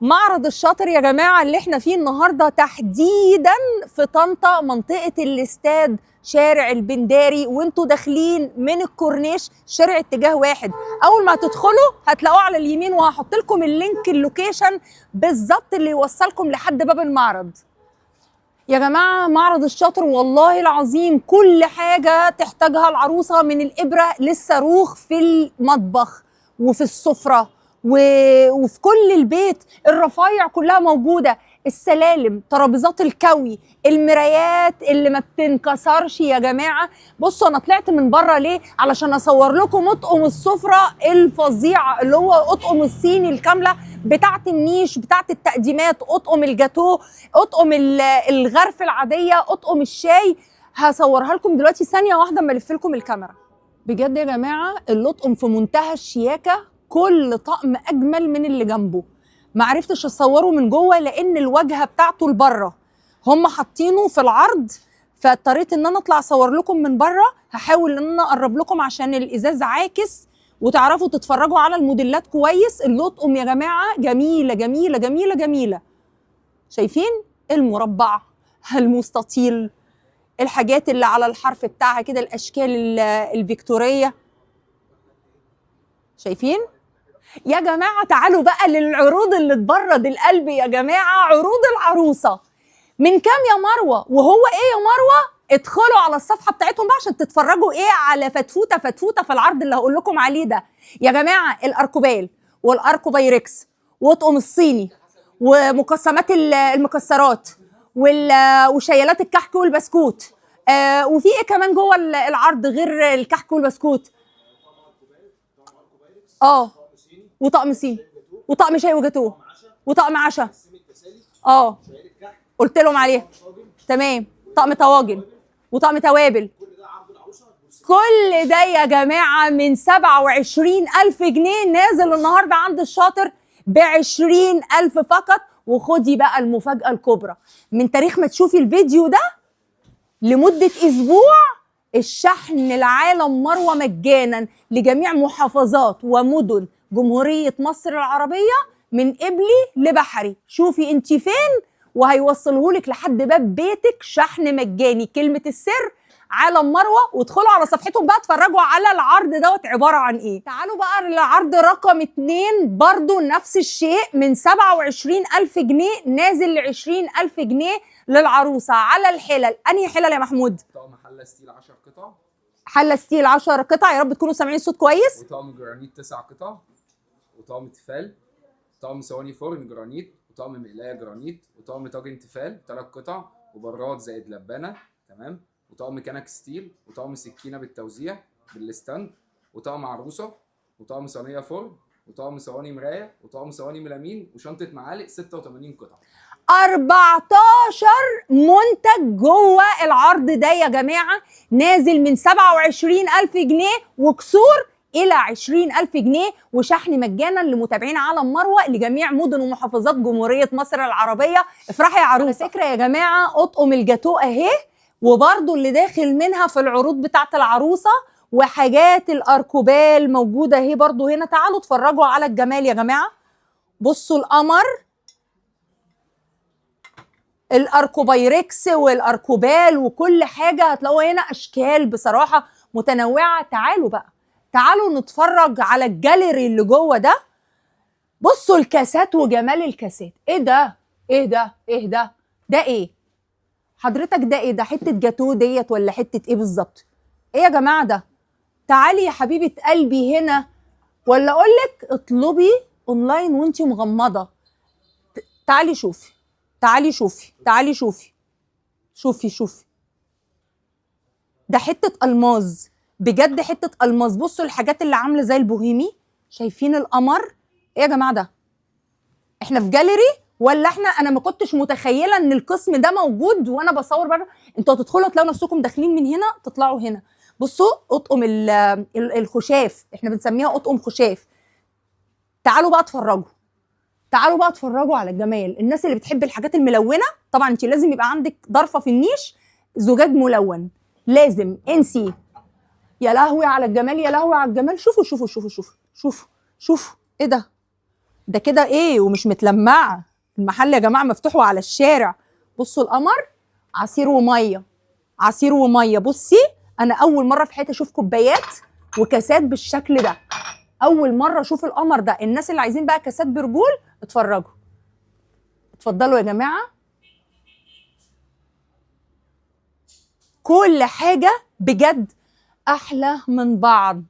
معرض الشاطر يا جماعة اللي احنا فيه النهاردة تحديدا في طنطا، منطقة الاستاد، شارع البنداري، وانتوا داخلين من الكورنيش شارع اتجاه واحد. اول ما تدخلوا هتلاقوه على اليمين، وهحط لكم ال link ال location بالظبط اللي يوصلكم لحد باب المعرض. يا جماعة معرض الشاطر والله العظيم كل حاجة تحتاجها العروسة، من الإبرة للصاروخ، في المطبخ وفي السفرة وفي كل البيت، الرفايع كلها موجودة، السلالم، ترابيزات الكوي، المرايات اللي ما بتنكسرش. يا جماعة بصوا أنا طلعت من بره ليه؟ علشان أصور لكم أطقم السفرة الفظيعة اللي هو أطقم الصيني الكاملة بتاعة النيش، بتاعة التقديمات، أطقم الجاتوه، اطقم الغرف العادية، اطقم الشاي. هصورها لكم دلوقتي، ثانية واحدة اما الف لكم الكاميرا. بجد يا جماعة اللطقم في منتهى الشياكه، كل طقم اجمل من اللي جنبه. ما عرفتش اصوره من جوه لان الواجهة بتاعته لبره، هم حاطينه في العرض، فاضطريت ان انا اطلع اصور لكم من بره. هحاول ان انا اقرب لكم عشان الازاز عاكس وتعرفوا تتفرجوا على الموديلات كويس. اللطقم يا جماعة جميلة جميلة جميلة جميلة. شايفين المربع، المستطيل، الحاجات اللي على الحرف بتاعها كده، الاشكال الفيكتوريه. شايفين يا جماعة؟ تعالوا بقى للعروض اللي تبرد القلب يا جماعة، عروض العروسة. من كام يا مروه؟ وهو ايه يا مروه؟ ادخلوا على الصفحة بتاعتهم بقى عشان تتفرجوا ايه على فتفوته فتفوته في العرض اللي هقول لكم عليه ده يا جماعة. الاركوبال والاركوبايركس واطقم الصيني ومقسمات المكسرات وشيالات الكحك والبسكوت، وفي ايه كمان جوه العرض غير الكحك والبسكوت؟ وطقم صيني وطقم شاي وجاتوه وطقم عشاء، قلت لهم عليها، تمام. طقم طواجن وطقم توابل. كل ده يا جماعة من 27,000 جنيه نازل النهاردة عند الشاطر ب20,000 فقط. وخدي بقى المفاجأة الكبرى، من تاريخ ما تشوفي الفيديو ده لمدة أسبوع الشحن العالم مروة مجانا لجميع محافظات ومدن جمهورية مصر العربية من قبلي لبحري. شوفي انت فين وهيوصلهولك لحد باب بيتك، شحن مجاني. كلمة السر عالم مروة. وادخلوا على صفحتهم بقى اتفرجوا على العرض دوت عبارة عن ايه. تعالوا بقى للعرض رقم 2، برضو نفس الشيء، من 27,000 جنيه نازل ل20,000 جنيه للعروسة على الحلل. انهي حلل يا محمود؟ طقم حلة ستيل 10 قطع، حلة ستيل 10 قطع، يا رب تكونوا سامعين الصوت كويس. وطقم جرانيت 9 قطع، وطقم تيفال، طقم صواني فرن جرانيت، وطقم مقلاية جرانيت، وطقم طاجن تيفال 3 قطع، وبراد زائد لبانة، تمام، وطقم كنك ستيل، وطقم سكينة بالتوزيع بال stand، وطقم عروسة، وطقم صينية فرن، وطقم صواني مراية، وطقم صواني ميلامين، وشنطة معالق 86 قطعة. 14 منتج جوه العرض ده يا جماعة، نازل من 27,000 جنيه وكسور إلى 20,000 جنيه، وشحن مجانا لمتابعين عالم مروة لجميع مدن ومحافظات جمهورية مصر العربية. افرحي يا عروسة. على فكرة يا جماعة أطقم الجاتوه أهي، وبرضو اللي داخل منها في العروض بتاعت العروسة، وحاجات الأركوبال موجودة اهي برضو هنا. تعالوا اتفرجوا على الجمال يا جماعة. بصوا القمر، الاركوبايركس والاركوبال وكل حاجة هتلاقوها هنا، اشكال بصراحة متنوعة. تعالوا بقى، تعالوا نتفرج على الجاليري اللي جوه ده. بصوا الكاسات وجمال الكاسات. ايه ده؟ ايه ده؟ ايه ده؟ ده ايه حضرتك؟ ده ايه ده؟ حتة جاتوه ديت ولا حتة ايه بالظبط؟ ايه يا جماعة ده؟ تعالي يا حبيبه قلبي هنا، ولا اقولك اطلبي اونلاين وانتي مغمضه. تعالي شوفي، تعالي شوفي، تعالي شوفي، شوفي شوفي. ده حتة ألماظ بجد، حتة ألماظ. بصوا الحاجات اللي عاملة زي البوهيمي، شايفين القمر؟ ايه يا جماعة ده؟ احنا في جاليري ولا احنا؟ انا ما كنتش متخيلة ان القسم ده موجود وانا بصور بره. انتوا هتدخلوا تلاقوا نفسكم داخلين من هنا تطلعوا هنا. بصوا اطقم الخشاف، احنا بنسميها اطقم خشاف. تعالوا بقى اتفرجوا، تعالوا بقى اتفرجوا على الجمال. الناس اللي بتحب الحاجات الملونة، طبعا انت لازم يبقى عندك ضرفه في النيش زجاج ملون، لازم. انسي. يا لهوي على الجمال، يا لهوي على الجمال. شوفوا شوفوا شوفوا شوفوا شوفوا شوفوا ايه ده؟ ده كده ايه ومش متلمعه. المحل يا جماعة مفتوح وعلى الشارع. بصوا القمر، عصير ومية، عصير ومية. بصي انا اول مرة في حياتي اشوف كوبايات وكاسات بالشكل ده، اول مرة اشوف القمر ده. الناس اللي عايزين بقى كاسات برجول اتفرجوا، اتفضلوا يا جماعة. كل حاجة بجد احلى من بعض.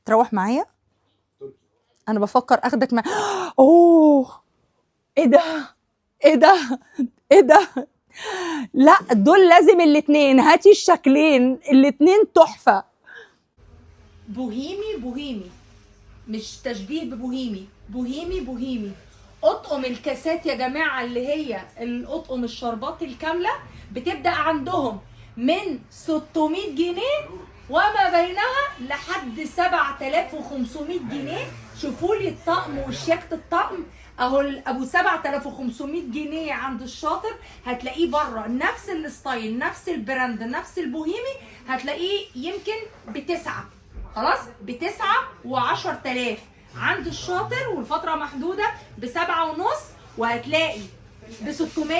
تروح معايا؟ انا بفكر اخدك مع اوه ايه ده ايه ده ايه ده؟ لا دول لازم الاتنين، هاتي الشكلين الاتنين تحفة. بوهيمي بوهيمي، مش تشبيه ببوهيمي، بوهيمي بوهيمي. اطقم الكاسات يا جماعة اللي هي الاطقم الشربات الكاملة بتبدأ عندهم من 600 جنيه وما بينها لحد 7500 جنيه. شوفوا لي الطقم وشياكة الطقم اهو، ابو 7500 جنيه عند الشاطر هتلاقيه بره نفس ال style نفس ال brand نفس البوهيمي، هتلاقيه يمكن بتسعة، خلاص بتسعة و10,000 عند الشاطر، والفترة محدودة ب7.5، وهتلاقي ب600،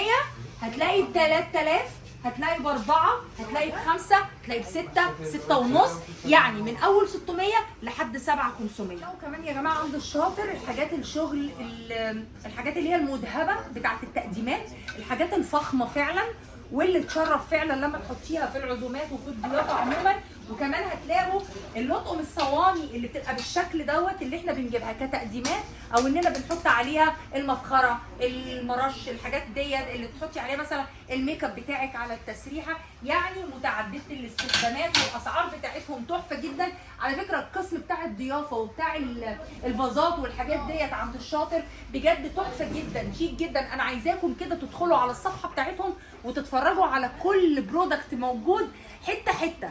هتلاقي ب3000، هتلاقي ب4، هتلاقي ب5، هتلاقي ب6، 6.5، يعني من اول 600 لحد 7500. وكمان يا جماعة عند الشاطر الحاجات الشغل الحاجات اللي هي المذهبه بتاعت التقديمات، الحاجات الفخمه فعلا واللي تشرف فعلا لما تحطيها في العزومات وفي الضيافة عموما. وكمان هتلاقوا اللطقم الصواني اللي بتبقى بالشكل دوت اللي احنا بنجيبها كتقديمات، او اننا بنحط عليها المبخره، المرش، الحاجات ديت اللي تحطي عليها مثلا الميك اب بتاعك على التسريحه، يعني متعددة الاستخدامات، والاسعار بتاعتهم تحفة جدا. على فكرة القسم بتاع الضيافة وبتاع الفازات والحاجات ديت عند الشاطر بجد تحفة جدا، شيك جدا. انا عايزاكم كده تدخلوا على الصفحة بتاعتهم وتتفرجوا على كل product موجود حتة حتة،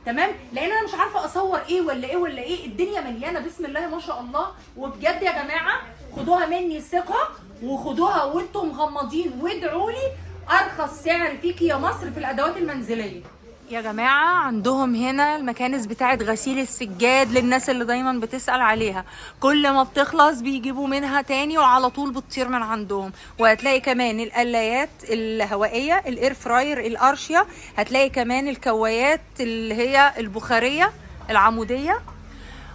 تمام؟ لان انا مش عارفه اصور ايه ولا ايه ولا ايه، الدنيا مليانة بسم الله ما شاء الله. وبجد يا جماعة خدوها مني ثقة، وخدوها وانتم مغمضين، وادعوا لي ارخص سعر فيكي يا مصر في الادوات المنزلية. يا جماعة عندهم هنا المكانس بتاعه غسيل السجاد للناس اللي دايما بتسال عليها، كل ما بتخلص بيجيبوا منها تاني وعلى طول بتطير من عندهم. وهتلاقي كمان القلايات الهوائية، ال air fryer، الارشيا، هتلاقي كمان الكوايات اللي هي البخاريه العموديه،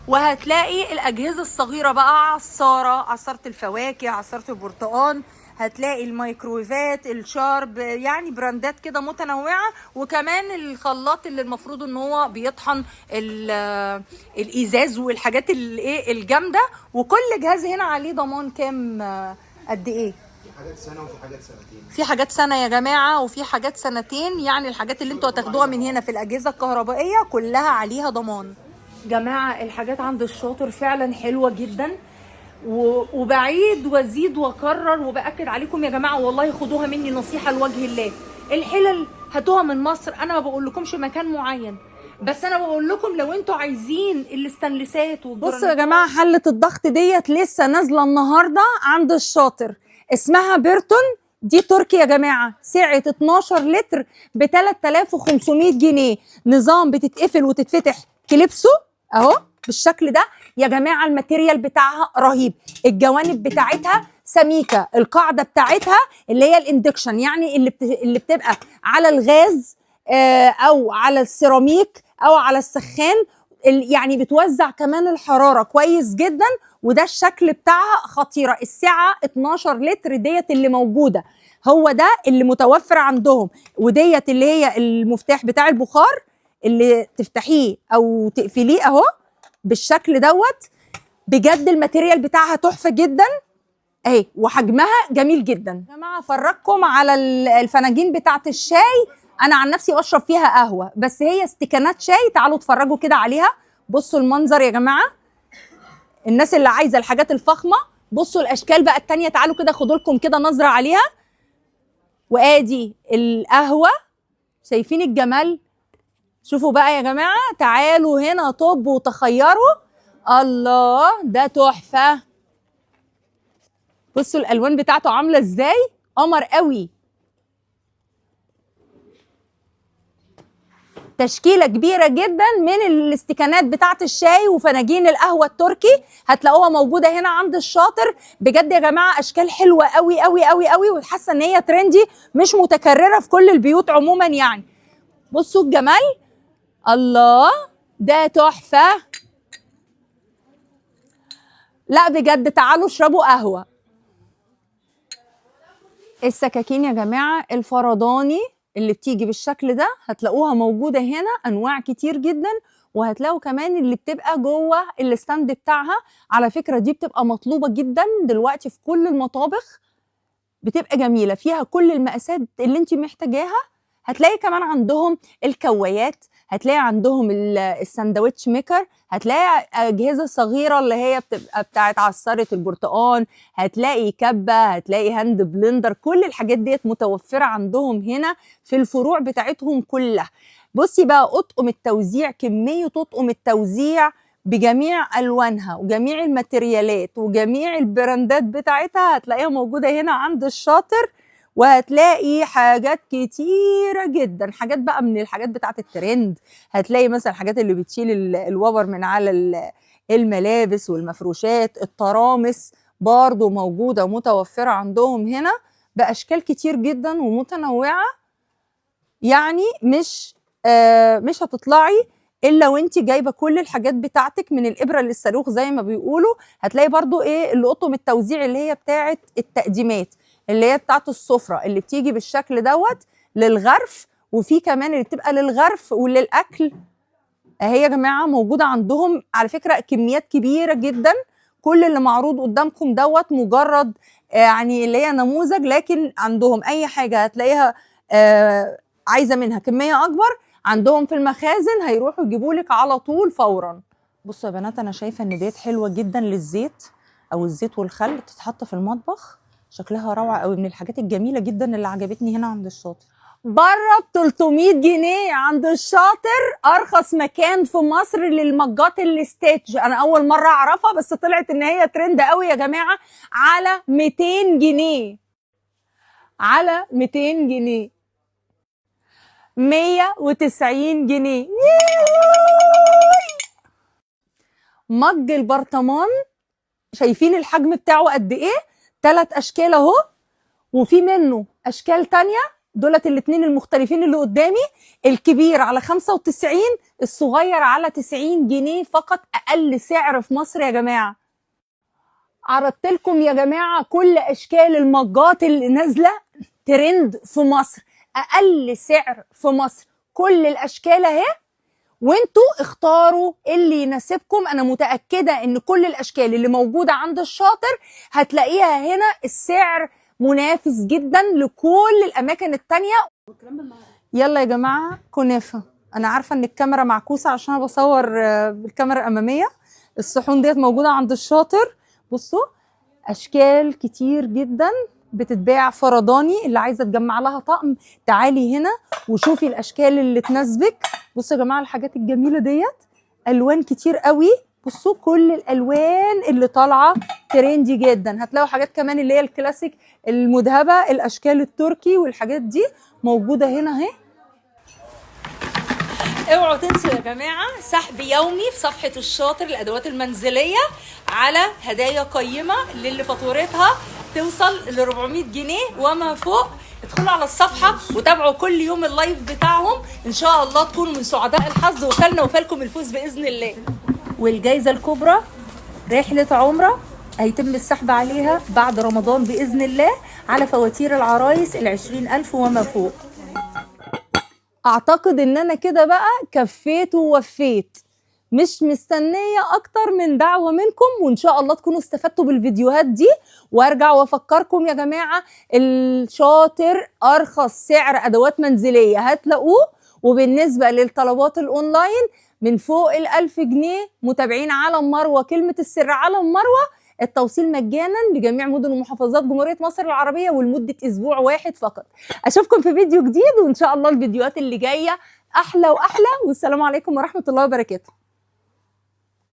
وهتلاقي الاجهزة الصغيرة بقى، عصارة، عصارة الفواكه، عصارة البرتقال، هتلاقي الميكرويفات، الشارب، يعني براندات كده متنوعة. وكمان الخلاط اللي المفروض ان هو بيطحن الازاز والحاجات الايه الجامدة. وكل جهاز هنا عليه ضمان كام، قد ايه؟ في حاجات سنة وفي حاجات سنتين. في حاجات سنة يا جماعة وفي حاجات سنتين، يعني الحاجات اللي انتوا هتاخدوها من هنا في الاجهزة الكهربائية كلها عليها ضمان. جماعة الحاجات عند الشاطر فعلا حلوة جدا، وبعيد وازيد واكرر وباكد عليكم يا جماعة، والله خدوها مني نصيحة لوجه الله، الحلل هاتوها من مصر. انا ما بقول لكمش مكان معين، بس انا بقول لكم لو انتوا عايزين الاستانلسات. بصوا يا جماعة حله الضغط ديت لسه نازله النهارده عند الشاطر، اسمها بيرتون، دي تركي يا جماعة، سعة 12 لتر ب 3500 جنيه، نظام بتتقفل وتتفتح كليبسو اهو بالشكل ده يا جماعة. ال material بتاعها رهيب، الجوانب بتاعتها سميكة، القاعدة بتاعتها اللي هي ال induction، يعني اللي بتبقى على الغاز او على السيراميك او على السخان، يعني بتوزع كمان الحرارة كويس جدا. وده الشكل بتاعها خطيرة. السعة 12 لتر ديت اللي موجودة، هو ده اللي متوفر عندهم. وديت اللي هي المفتاح بتاع البخار اللي تفتحيه او تقفليه اهو بالشكل دوت. بجد ال material بتاعها تحفة جدا اهي، وحجمها جميل جدا. يا جماعة افرجكم على الفناجين بتاعه الشاي، انا عن نفسي بشرب فيها قهوة، بس هي استكانات شاي، تعالوا اتفرجوا كده عليها. بصوا المنظر يا جماعة، الناس اللي عايزه الحاجات الفخمه، بصوا الاشكال بقى التانية، تعالوا كده خدوا لكم كده نظره عليها. وادي القهوة، شايفين الجمال؟ شوفوا بقى يا جماعة، تعالوا هنا طب وتخيروا. الله ده تحفة، بصوا الالوان بتاعته عامله ازاي، قمر قوي. تشكيله كبيرة جدا من الاستكانات بتاعه الشاي وفناجين القهوة التركي، هتلاقوها موجودة هنا عند الشاطر. بجد يا جماعة اشكال حلوة قوي قوي قوي قوي، وحاسه ان هي trendy مش متكررة في كل البيوت عموما يعني. بصوا الجمال، الله ده تحفة. لا بجد تعالوا اشربوا قهوة. السكاكين يا جماعة الفرداني اللي بتيجي بالشكل ده هتلاقوها موجودة هنا انواع كتير جدا، وهتلاقوا كمان اللي بتبقى جوه ال stand بتاعها. على فكرة دي بتبقى مطلوبه جدا دلوقتي في كل المطابخ، بتبقى جميلة فيها كل المقاسات اللي انت محتاجاها. هتلاقي كمان عندهم الكوايات، هتلاقي عندهم ال sandwich maker، هتلاقي اجهزة صغيرة اللي هي بتبقى بتاعت عصارة البرتقال، هتلاقي كبه، هتلاقي hand blender. كل الحاجات ديت متوفرة عندهم هنا في الفروع بتاعتهم كلها. بصي بقى اطقم التوزيع، كمية اطقم التوزيع بجميع الوانها وجميع الماتريالات وجميع البراندات بتاعتها هتلاقيها موجودة هنا عند الشاطر. وهتلاقي حاجات كتيرة جدا، حاجات بقى من الحاجات بتاعت الترند. هتلاقي مثلا الحاجات اللي بتشيل الوبر من على الملابس والمفروشات، الترامس برضو موجودة ومتوفرة عندهم هنا بأشكال كتير جدا ومتنوعة. يعني مش هتطلعي الا وانت جايبه كل الحاجات بتاعتك من الابره للصاروخ زي ما بيقولوا. هتلاقي برضو ايه اللقطم التوزيع اللي هي بتاعت التقديمات اللي هي بتاعت السفرة اللي بتيجي بالشكل دوت للغرف، وفي كمان اللي بتبقى للغرف وللاكل. اهي يا جماعة موجودة عندهم على فكرة كميات كبيرة جدا. كل اللي معروض قدامكم دوت مجرد يعني اللي هي نموذج، لكن عندهم اي حاجة هتلاقيها عايزه منها كمية اكبر عندهم في المخازن هيروحوا يجيبوا لك على طول فورا. بصوا يا بنات، انا شايفه ان ديت حلوة جدا للزيت او الزيت والخل، تتحط في المطبخ، شكلها روعه قوي، من الحاجات الجميلة جدا اللي عجبتني هنا عند الشاطر. بره ب 300 جنيه عند الشاطر، ارخص مكان في مصر للمجات ال stitch. انا اول مرة اعرفها، بس طلعت ان هي ترند قوي يا جماعة، على 200 جنيه، على 200 جنيه، 190 جنيه. مج البرطمان شايفين الحجم بتاعه قد ايه؟ 3 اشكال اهو، وفي منه اشكال تانية. دولت الاتنين المختلفين اللي قدامي، الكبير على 95، الصغير على 90 جنيه فقط، اقل سعر في مصر يا جماعة. عرضت لكم يا جماعة كل اشكال المجات اللي نازلة ترند في مصر، اقل سعر في مصر، كل الاشكال اهي، وانتوا اختاروا اللي يناسبكم. انا متاكدة ان كل الاشكال اللي موجودة عند الشاطر هتلاقيها هنا، السعر منافس جدا لكل الاماكن التانية. يلا يا جماعة كنافه، انا عارفه ان الكاميرا معكوسة عشان انا بصور بالكاميرا الامامية. الصحون ديت موجودة عند الشاطر، بصوا اشكال كتير جدا بتتباع فرداني، اللي عايزه تجمع لها طقم تعالي هنا وشوفي الاشكال اللي تناسبك. بصوا يا جماعة الحاجات الجميلة ديت، الوان كتير قوي، بصوا كل الالوان اللي طالعه trendy جدا. هتلاقوا حاجات كمان اللي هي الكلاسيك المذهبه، الاشكال التركي والحاجات دي موجودة هنا اهي. اوعوا تنسوا يا جماعة سحب يومي في صفحة الشاطر للادوات المنزلية على هدايا قيمة للي فاتورتها توصل ل 400 جنيه وما فوق. ادخلوا على الصفحة وتابعوا كل يوم ال live بتاعهم، ان شاء الله تكونوا من سعداء الحظ وفالنا وفالكم الفوز باذن الله. والجائزه الكبرى رحله عمره هيتم السحب عليها بعد رمضان باذن الله على فواتير العرايس ال 20,000 وما فوق. اعتقد ان انا كده بقى كفيت ووفيت، مش مستنية اكتر من دعوة منكم، وان شاء الله تكونوا استفدتوا بالفيديوهات دي. وارجع وافكركم يا جماعة، الشاطر ارخص سعر ادوات منزلية هتلاقوه. وبالنسبة للطلبات الاونلاين من فوق 1000 جنيه، متابعين عالم مروة، كلمة السر عالم مروة، التوصيل مجانا لجميع مدن ومحافظات جمهورية مصر العربية ولمدة أسبوع واحد فقط. أشوفكم في فيديو جديد، وإن شاء الله الفيديوهات اللي جاية أحلى وأحلى. والسلام عليكم ورحمة الله وبركاته.